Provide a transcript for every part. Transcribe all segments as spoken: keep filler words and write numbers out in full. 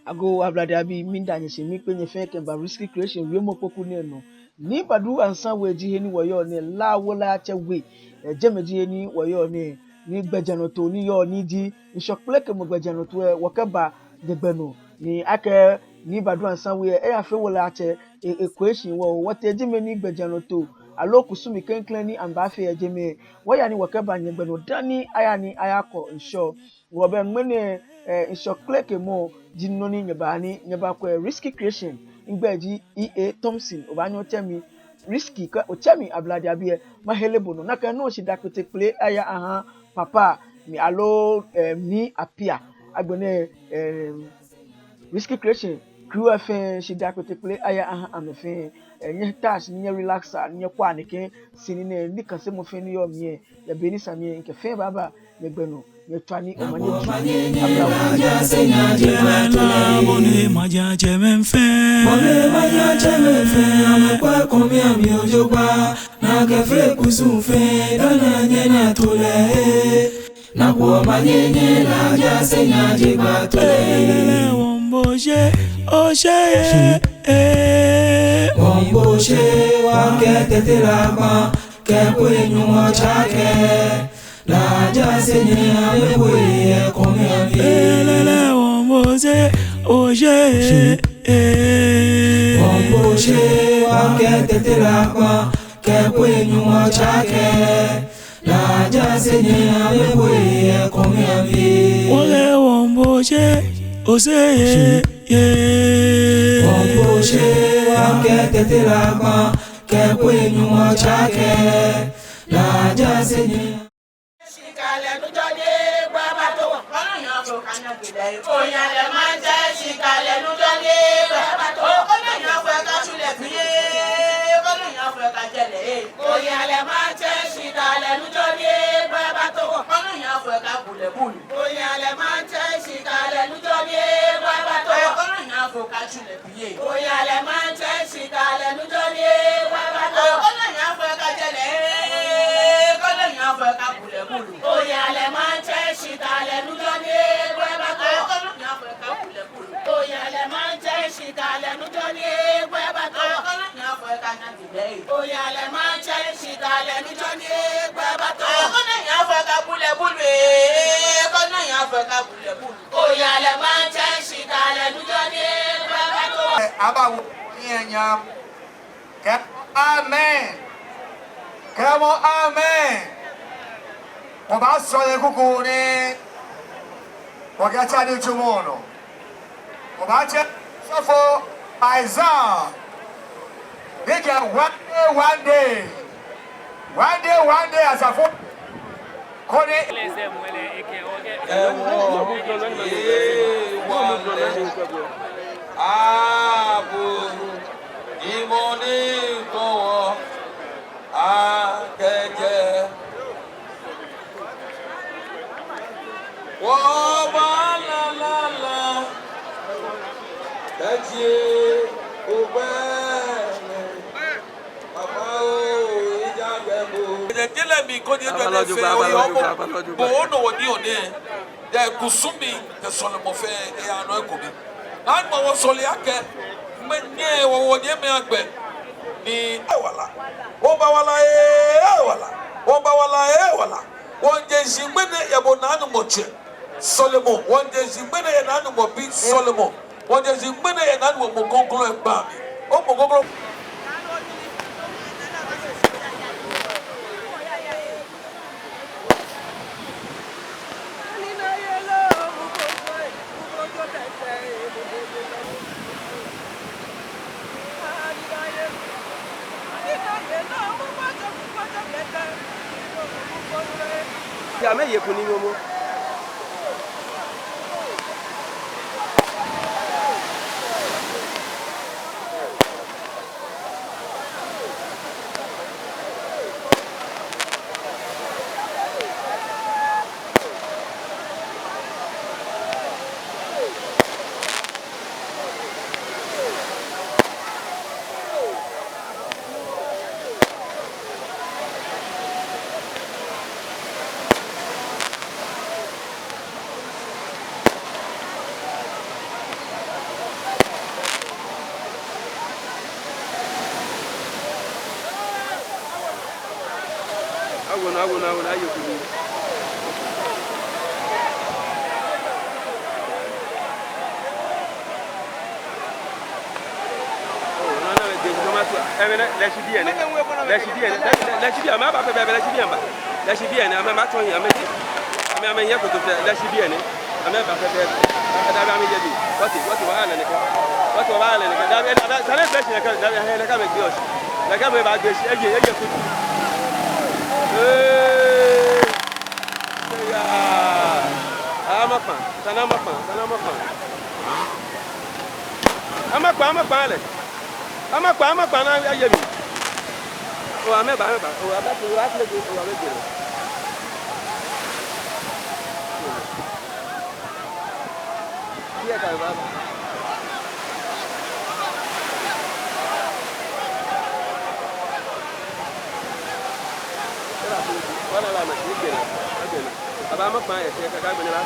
Agoo Ablade abii, miida nyɛ shi, miikpee nyɛ fɛɛ kɛmiiba Risky Creation wiemɔ kpoku nɛɛ nɔ. Nii Badu Ansa We ji he ni wɔyɔɔ nɛɛ, La Wolatsɛ We. Ɛɛ, jɛmɛ ji he ni wɔyɔɔ nɛɛ. Ni gbɛjianɔtoo ni yɔɔ, ni ji ŋshɔ kplekemɔ gbɛjianɔtoo lɛ, wɔkɛba nyɛgbɛ nɔ. Ni akɛ Nii Badu Ansa We lɛ, eyafee Wolatsɛ, e, ekwɛ shi wɔ, wɔtee jɛmɛ ni gbɛjianɔtoo aloo kusumii klɛŋklɛŋ ni amɛbaafee yɛ jɛmɛ, wɔya ni wɔkɛba nyɛgbɛ nɔ dani aya ni ayakɔ ŋshɔ. Wɔbɛ ŋmɛnɛ, ɛɛ, ŋshɔ kplekemɔ ji nɔ ni nyɛbaa ni nyɛbakwɛ. Risky Creation, migbɛi ji E A Thompson, obaanyɛ otsɛ mi Risky, kɛ otsɛ mi Ablade abii lɛ, mahere bo nɔ. Nakai nɔŋŋ shidaa kpeteŋkpele aya aha papa mi aloo, ɛɛ, mi apia. Agbɛnɛ, ɛɛ, Risky Creation crew lɛ fɛɛ, shidaa kpeteŋkpele aya aha amɛ fɛɛ. Ɛɛ, nyɛ touch, ni nyɛ relax, ni nyɛkwɛa nɛkɛ sini nɛɛ, nikasemɔ fɛɛ ni yɔɔ mli lɛ, yɛ be ni sa mli lɛ, mikɛ fɛɛ baaba nyɛgbɛ nɔ, nyɛtswaa nii, omanye ji abla wɔ. Wɔmiibo bo oshe, oshe, eh, eh. Wɔmiibo bo oshe, wɔkɛ tete la kpa, kɛ kwe nyɔŋmɔ tsake. Laaja sɛnyɛ amɛbue yɛ kɔmɛ amli. Elele wɔmiibo oshe, oshe, eh, eh. Wɔmiibo bo oshe, wɔkɛ tete la kpa, kɛ kwe nyɔŋmɔ tsake. Laaja sɛnyɛ amɛbue yɛ kɔmɛ amli. Wɔle wɔmiibo bo oshe, oshe, eh, eh. Wɔmiibo bo oshe, wɔkɛ tete la kpa, kɛ kwe nyɔŋmɔ tsake. Laaja sɛnyɛ. Shikalɛ nujɔni egba bato. Kɔnɔ nya fo kanya gilɛ. Oya lɛ maŋtsɛ shikalɛ nujɔni egba bato. Kɔnɔ nya fo kashulɛ fiye. Kɔnɔ nya fo kajɛlɛ. Oya lɛ maŋtsɛ shikalɛ nujɔni egba bato. Kɔnɔ nya fo kabulɛ bulu. Oya lɛ maŋtsɛ shikalɛ nujɔni egba bato. Kɔnɔ nya fo kashulɛ fiye. Oya lɛ maŋtsɛ shikalɛ nujɔni egba bato. Kɔnɔ nya fo kajɛlɛ. Kɔnɔ nya fo kabulɛ bulu. Oya lɛ maŋtsɛ shikalɛ nujɔni egba bato. Kɔnɔ nya fo kabulɛ bulu. Oya lɛ maŋtsɛ shikalɛ nujɔni egba bato. Kɔnɔ nya fo kanya gilɛ. Oya lɛ maŋtsɛ shikalɛ nujɔni egba bato. Kɔnɔ nya fo kabulɛ bulu. Kɔnɔ nya fo kabulɛ bulu. Oya lɛ maŋtsɛ shikalɛ nujɔni egba bato. Abawo yɛ nyam. Kɛ amen. Kɛɛmɔ amen. Wɔbaasɔle kuku ni wɔkɛtsa nitsumɔ nɔ. Wɔbaatsɛ osɔfo Isaiah. Ni kɛ one day, one day. One day, one day, asafo. Koni. Ewo, ewa, abu, imoni kɔwɔ, akɛjɛ. Wɔba la la la, kɛjɛ ogbɛ. Papa o, ija gbɛ bo. Jɛjɛ lɛ mi ko ni jɔ ne fe o yɔ bo. Bo o no wɔ ni o ne. Yɛ kusumii kɛ sɔlemɔ fɛɛ eya nɔ eko bi. Naa Nyɔŋmɔ wɔsɔle akɛ ŋmɛnɛ wɔwɔ nyɛmɛi agbɛ ni ewala. Wɔba wala ee, ewala. Wɔba wala ee, ewala. Wɔje shishi ŋmɛnɛ yɛ bo Naa Nyɔŋmɔ tsɛ sɔlemɔ. Wɔje shishi ŋmɛnɛ yɛ Naa Nyɔŋmɔ bi sɔlemɔ. Wɔje shishi ŋmɛnɛ yɛ Naa Nyɔŋmɔ mɔ krɔŋkrɔŋ lɛ gbɛi amli. O mɔ krɔŋkrɔŋ. Ja, amɛye kunim momo. Awo naa, awo naa, aye kuli. Oo, naa, naa, de, de, ma to. Ɛɛ, mɛni, lɛ shi biɛ nɛɛ. Lɛ shi biɛ nɛɛ. Lɛ, lɛ, lɛ shi biɛ, amɛba pɛpɛɛpɛ, lɛ shi biɛ mba. Lɛ shi biɛ nɛɛ, amɛ ma to yi, amɛ ti. Amɛ, amɛyɛ koto fɛɛ, lɛ shi biɛ nɛɛ. Amɛba pɛpɛɛpɛ. Dabi, amɛyɛ bi. Wɔte, wɔte, wɔha lɛ nɛkɛ. Wɔte, wɔha lɛ nɛkɛ. Dabi, dabi, sane fɛɛ shi nɛkɛ, dabi, hɛɛ, nɛkɛ amɛgbe oshi. Nɛkɛ amɛbaagbe shi, eye, eye kuti. Ee. Eya. Amakpa, sane amakpa, sane amakpa. Amakpa, amakpa lɛ. Amakpa, amakpa naa aye mli. Oo, amɛba, amɛba. Oo, aba, oo, aba, oo, amɛba. Biɛ ka ba. Wala la ma shi kɛlɛ. Aba amakpa yɛ, kɛ ka gbɛ nɛɛ la.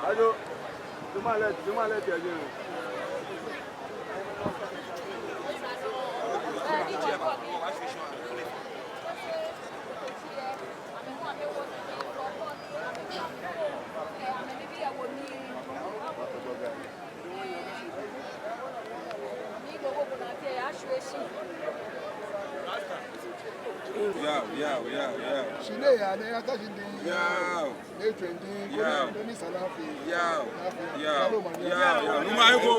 Ajo, tuma lɛ, tuma lɛ tɛ jɛ. Yao, yao, yao, yao. Shi nɛɛ yaa nɛɛ, aka shi diŋŋ. Yao. Nɛɛ tswɛɛ diŋŋ. Yao. Koni sala fee. Yao. Yao, yao, yao. Numa eko.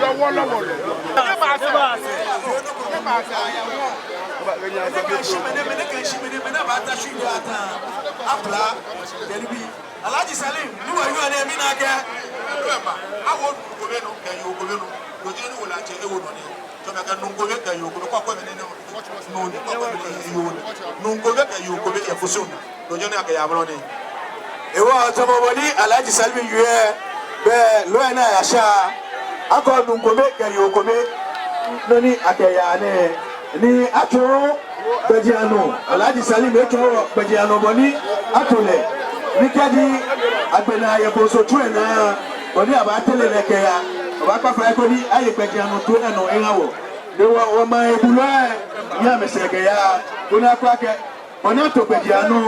Lɔwɔlɔwɔ lɛ. Ebaa sɛɛ. Ebaa sɛɛ. Mɛni kɛ shi, mɛni, mɛni kɛ shi, mɛni, mɛni baata shi yɛ ata. Abla. Jelibi. Alhaji Salim, ni wɔyɔɔ nɛɛ, mina akɛ. Awo nuu kome nɔ, kɛ yoo kome nɔ. Yoo jɛ ni wɔ la jɛ, ewo nɔ ni. Tsɔɔmɔ akɛ nuu kome kɛ yoo kome, kɔ kɔ mɛni nɔ. Nuu ni kɔ kɔ mɛni yoo. Nuu kome kɛ yoo kome yɛ kusum. Nɔ jɛ ni akɛya mlɔ ni. Ewa tsɔɔmɔ bɔ ni Alhaji Salim yɔɔ, bɛ loo ena ya sha. Akɔ nuu kome kɛ yoo kome. Nɔ ni akɛya nɛ. Ni atsɔɔ gbɛjianɔ, Alhaji Salim etsɔɔ gbɛjianɔ bɔ ni ato lɛ. Ni kɛji agbɛnɛ ayɛ bonso tsu lɛ naa, bɔ ni abaatɛlɛ lɛ kɛya, abaakpa fai koni aye gbɛjianɔ tsu lɛ nɔ eha wɔ. Ni wɔ, wɔmaŋ ebulɔ lɛ, ni amɛsɛɛ kɛya, koni akpa kɛ, bɔ ni ato gbɛjianɔ,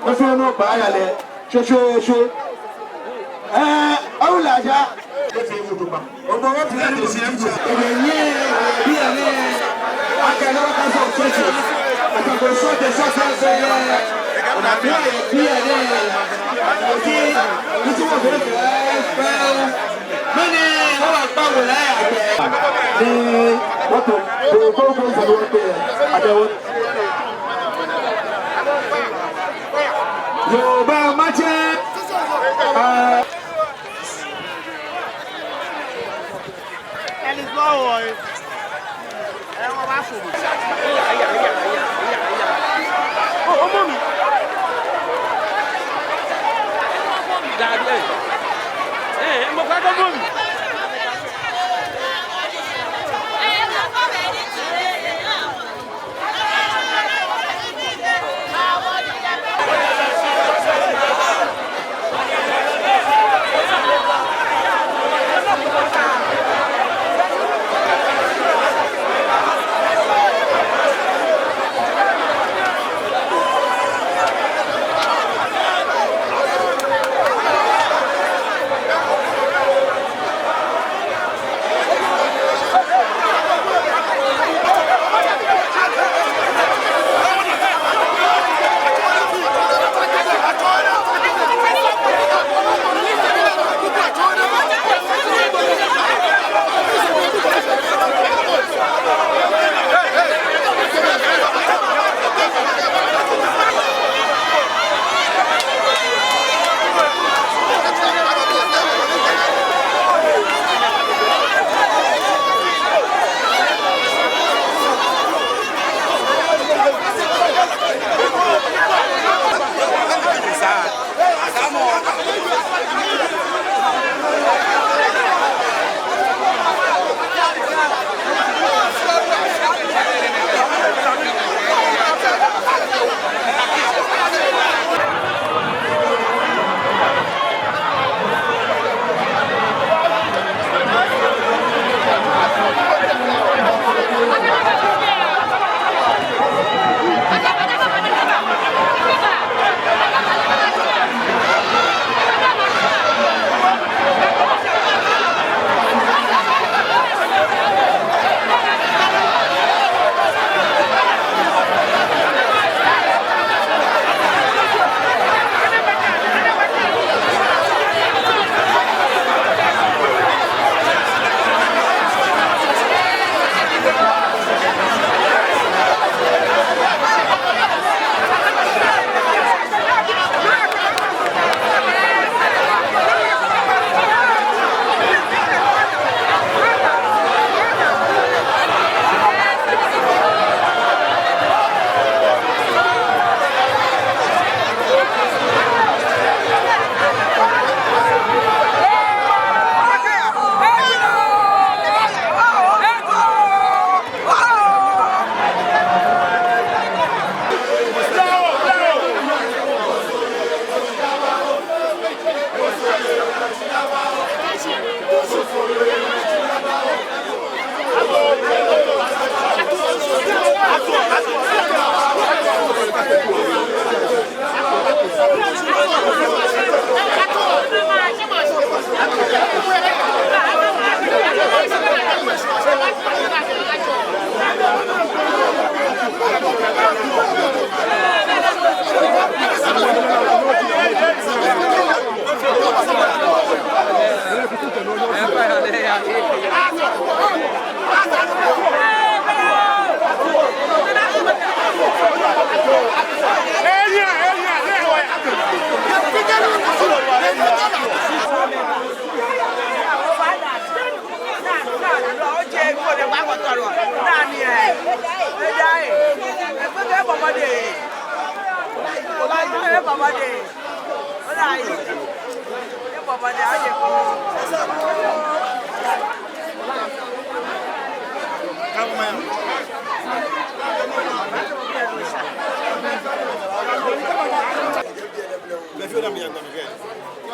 nɔ fɛɛ nɔ baaya lɛ. Shwe, shwe, shwe. Ɛɛ, Awulaja. Yoruba matsɛ. Ah. Ɛ, ni sɔ wɔ, ɛ, wɔ ba fo. Ɔ, ɔ, mɔ mi. Dabi, ɛ. Ɛ, mɔ ko ka mɔ mi.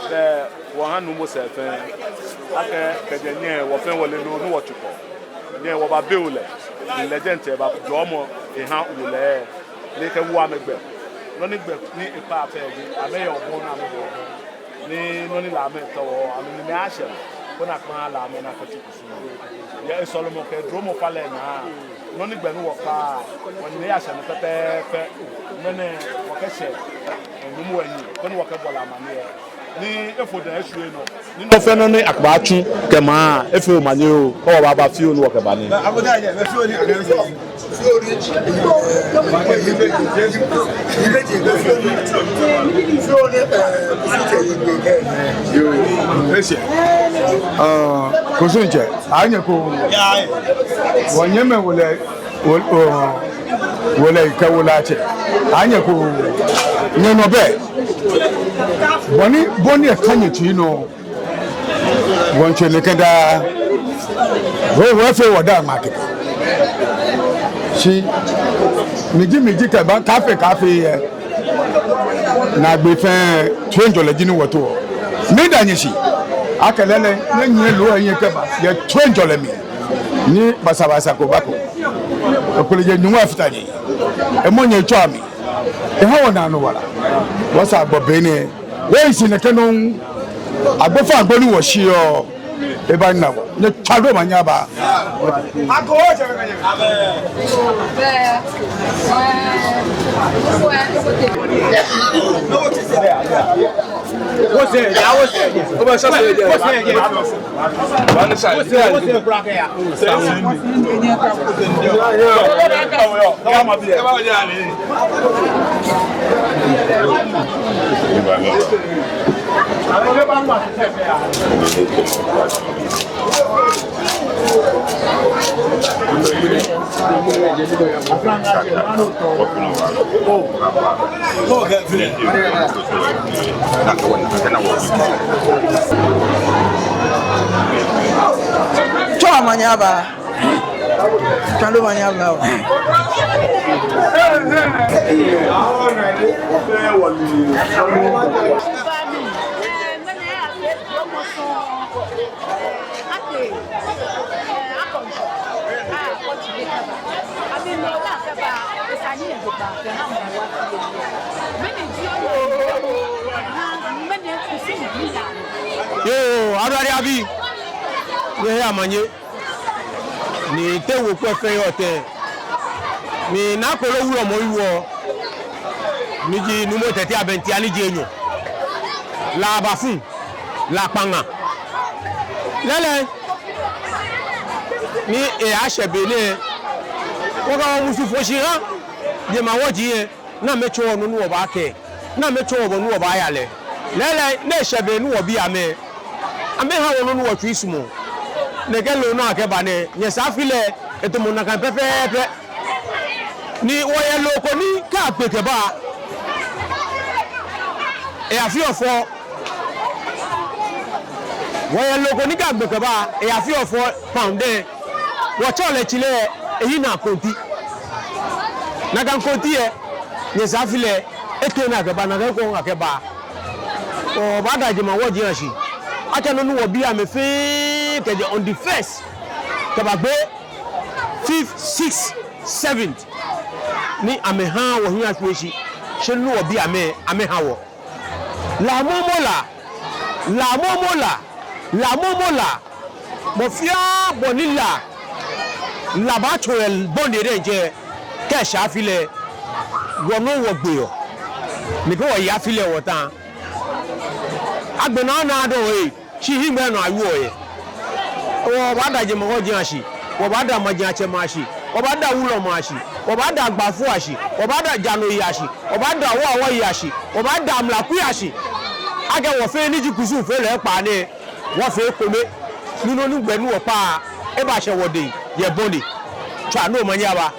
Bɛ wɔha nuumo sɛɛ fɛɛ akɛ kɛjɛ nyɛ wɔfɛɛ wɔle nɔ ni wɔtsukɔ. Nyɛ wɔbabe lɛ, ni lɛ diɛŋtsɛ ebajɔɔ mɔ eha wulɛ, ni ekɛ wo amɛgbɛ. Nɔ ni gbɛ ni ekpaa fɛɛ ji, amɛyɛ obɔ ni amɛbɔ obɔ. Ni nɔ ni la amɛtɔ wɔ, amɛnine ashɛ, koni akpa la amɛ ni akɛtsu kusum. Yɛ esɔlemɔ kɛ duromɔ falɛ naa, nɔ ni gbɛ ni wɔkpaa, wɔnine yashɛ nɔ pɛpɛɛpɛ. Ŋmɛnɛ wɔkɛshɛ nuumo lɛ hiɛ, koni wɔkɛbɔ lɛ amaniɛ. Ni efo dɛŋ eshwie nɔ. Ni nɔ fɛɛ nɔ ni akɛbaatsu kɛma, efee omanye oo, kɛ wɔbaaba fioo ni wɔkɛba nɛ. Yoo, ese. Aa, kusum tsɛ, anyɛ ko. Wɔnyɛmimɛi wolɛi, wol-, oo, wolɛi kɛ wolɛiatsɛmɛi. Anyɛ ko, nyɛnɔ bɛ. Bɔ ni, bɔ ni eka nyɛtsui nɔ. Wɔntsɛ nɛkɛ daa. Wɔ, wɔfee wɔdaa ŋmaa kɛkɛ. Shi, miji, miji kɛba, kaafee, kaafee yɛ. Naagbee fɛɛ, toiŋjɔlɛ ji ni wɔtoɔ. Miida nyɛ shi. Akɛ lɛɛlɛŋ, nyɛnyiɛ loo lɛ nyɛkɛba. Yɛ toiŋjɔlɛ mli. Ni basabasa ko bako. Ekolɛ nyɛ Nyɔŋmɔ afata nyɛ. Emɔ nyɛ tsɔ ami. Eha wɔnaa nɔ wala. Wɔsɛɛ agbɔ be nɛɛ. Wɔyi shi nɛkɛ nɔŋŋ. Agbo fɛɛ agbo ni wɔshiɔ, ebaana wɔ. Nyɛtswaa do omanye aba. Tswa omanye aba. Tswa do omanye aba oo. Yoo, Awurade abi. Nyɛhe amanye. Ni te wo kpɛ fɛɛ yɔɔ tɛ. Ni Naa Kolo wulɔmɔ yi wɔ. Miji Nuumo Tɛtɛ Abɛntia ni ji enyɔ. La Abafum, La Kpaŋa. Lɛɛlɛŋ, ni eyashɛ be nɛɛ, wɔkɛ wɔmusu fɔ shi ha jemawɔji lɛ, ni amɛtsɔɔ wɔ nɔ ni wɔbaakɛɛ, ni amɛtsɔɔ wɔ bɔ ni wɔbaaya lɛ. Lɛɛlɛŋ, ni eshɛ be ni wɔbii amɛ, amɛha wɔ nɔ ni wɔtsui sumɔɔ. Nɛkɛ loo ni akɛba nɛɛ, nyɛsɛɛ afi lɛ, etamɔ nakai pɛpɛɛpɛ. Ni wɔyɛ loo ko ni kɛ agbe kɛba, eyafeɔ fɔ. Wɔyɛ loo ko ni kɛ agbe kɛba, eyafeɔ fɔ pound lɛ. Wɔtsɛɔ lɛ tsi lɛ, eyi naa konti. Nakai konti lɛ, nyɛsɛɛ afi lɛ, etee ni akɛba, nakai ekoŋŋ akɛba. Wɔbaada jemawɔji lɛ ashi. Atsɛ nɔ ni wɔbii amɛ fɛɛ kɛjɛ on the first kɛbagbe fifth, sixth, seventh. Ni amɛha wɔhiɛ ashwie shi. Shi nɔ ni wɔbii amɛ, amɛha wɔ. La momo la, La momo la, La momo la. Mɔ fɛɛ mɔ ni La, La baatsɔ yɛ bɔ ni eji lɛ, kɛ eshɛ afi lɛ, wɔ nɔŋŋ wɔgbeɔ. Ni kɛ wɔya afi lɛ wɔta. Agbɛnɛ ana dɔŋŋ ee, shi hiŋmɛi nɔ awieɔ yɛ. Wɔbaada jemawɔji ashi, wɔbaada majiatsɛmɛi ashi, wɔbaada wulɔmɛi ashi, wɔbaada agbafoi ashi, wɔbaada janoyei ashi, wɔbaada awaawɔyei ashi, wɔbaada amlakui ashi. Akɛ wɔfɛɛ ni ji kusumfeelɔi kpaa nɛɛ, wɔfee ekome. Ni nɔ ni gbɛ ni wɔkpa, ebashɛ wɔdɛŋ yɛ bɔ ni. Tswa ni omanye aba.